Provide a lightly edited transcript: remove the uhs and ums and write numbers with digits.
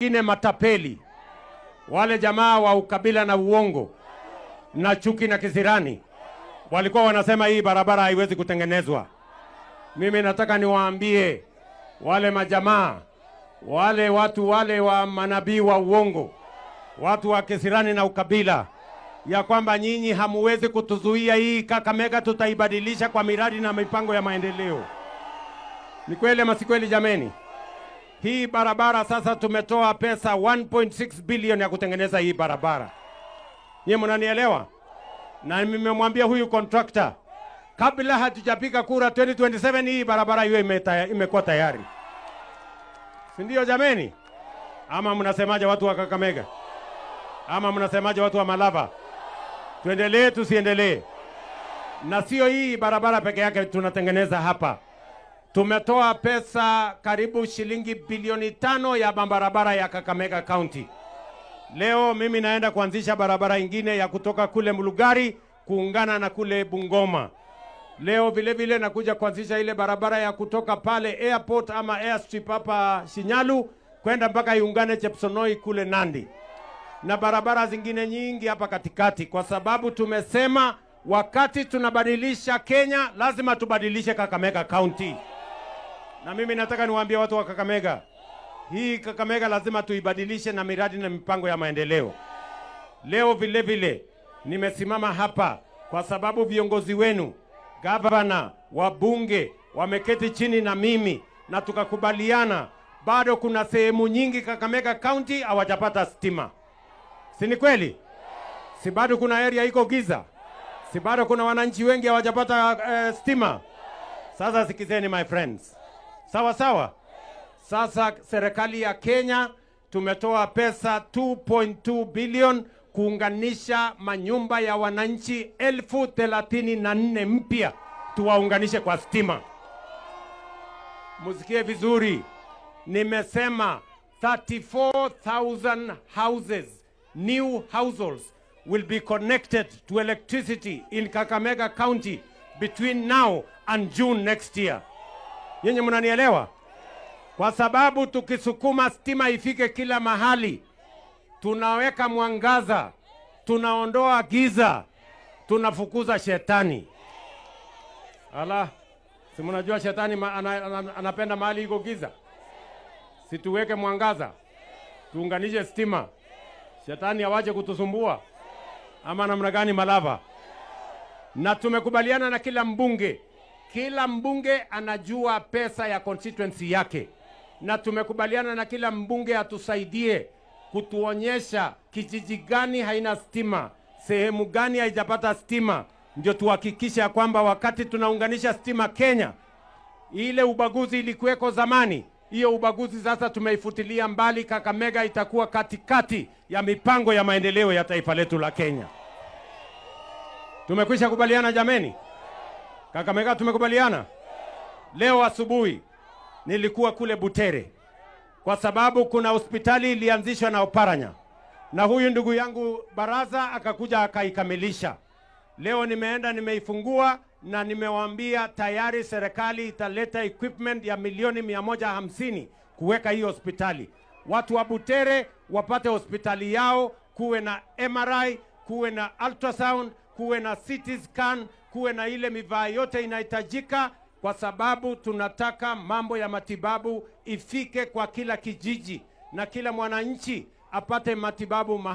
Wengine matapeli, wale jamaa wa ukabila na uongo na chuki na kisirani, walikuwa wanasema hii barabara haiwezi kutengenezwa. Mimi nataka niwaambie wale majamaa, wale watu wale wa manabii wa uongo, watu wa kisirani na ukabila, ya kwamba nyinyi hamuwezi kutuzuia hii Kakamega, tutaibadilisha kwa miradi na mipango ya maendeleo. Ni kweli ama si kweli jameni? Hii barabara sasa tumetoa pesa 1.6 bilioni ya kutengeneza hii barabara. Nyie mnanielewa? Na nimemwambia huyu contractor, kabla hatujapiga kura 2027 hii barabara hiyo imekuwa tayari. Si ndio jameni? Ama mnasemaje watu wa Kakamega? Ama mnasemaje watu wa Malava? Tuendelee tusiendelee? Na sio hii barabara peke yake tunatengeneza hapa. Tumetoa pesa karibu shilingi bilioni 5 ya barabara ya Kakamega County. Leo mimi naenda kuanzisha barabara ingine ya kutoka kule Mulugari kuungana na kule Bungoma. Leo vile vile nakuja kuanzisha ile barabara ya kutoka pale airport ama airstrip hapa Shinyalu kwenda mpaka iungane Chepsonoi kule Nandi. Na barabara zingine nyingi hapa katikati, kwa sababu tumesema wakati tunabadilisha Kenya lazima tubadilishe Kakamega County. Na mimi nataka niwaambie watu wa Kakamega, hii Kakamega lazima tuibadilishe na miradi na mipango ya maendeleo. Leo vile vile nimesimama hapa kwa sababu viongozi wenu, gavana, wabunge wameketi chini na mimi na tukakubaliana bado kuna sehemu nyingi Kakamega County hawajapata stima. Si ni kweli? Si bado kuna area iko giza? Si bado kuna wananchi wengi hawajapata stima? Sasa sikizeni my friends. Sawa sawa? Sasa serikali ya Kenya tumetoa pesa 2.2 billion kuunganisha manyumba ya wananchi 34,000 mpya, tuwaunganishe kwa stima. Musikie vizuri, nimesema 34,000 houses, new households will be connected to electricity in Kakamega County between now and June next year. Nyinyi mnanielewa? Kwa sababu tukisukuma stima ifike kila mahali, tunaweka mwangaza, tunaondoa giza, tunafukuza shetani. Ala, si mnajua shetani anapenda mahali iko giza? Si tuweke mwangaza, tuunganishe stima, shetani awache kutusumbua. Ama namna gani Malava? Na tumekubaliana na kila mbunge. Kila mbunge anajua pesa ya constituency yake. Na tumekubaliana na kila mbunge atusaidie kutuonyesha kijiji gani haina stima, sehemu gani haijapata stima, ndio tuhakikishe ya kwamba wakati tunaunganisha stima Kenya, ile ubaguzi ilikuweko zamani, hiyo ubaguzi sasa tumeifutilia mbali. Kakamega itakuwa katikati ya mipango ya maendeleo ya taifa letu la Kenya. Tumekwisha kubaliana jameni? Kakamega tumekubaliana? Leo asubuhi nilikuwa kule Butere kwa sababu kuna hospitali ilianzishwa na Oparanya, na huyu ndugu yangu Baraza akakuja akaikamilisha. Leo nimeenda nimeifungua na nimewaambia tayari serikali italeta equipment ya milioni 150 kuweka hii hospitali. Watu wa Butere wapate hospitali yao, kuwe na MRI, kuwe na ultrasound, kuwe na CT scan, kuwe na ile mivaa yote inahitajika, kwa sababu tunataka mambo ya matibabu ifike kwa kila kijiji na kila mwananchi apate matibabu mahali.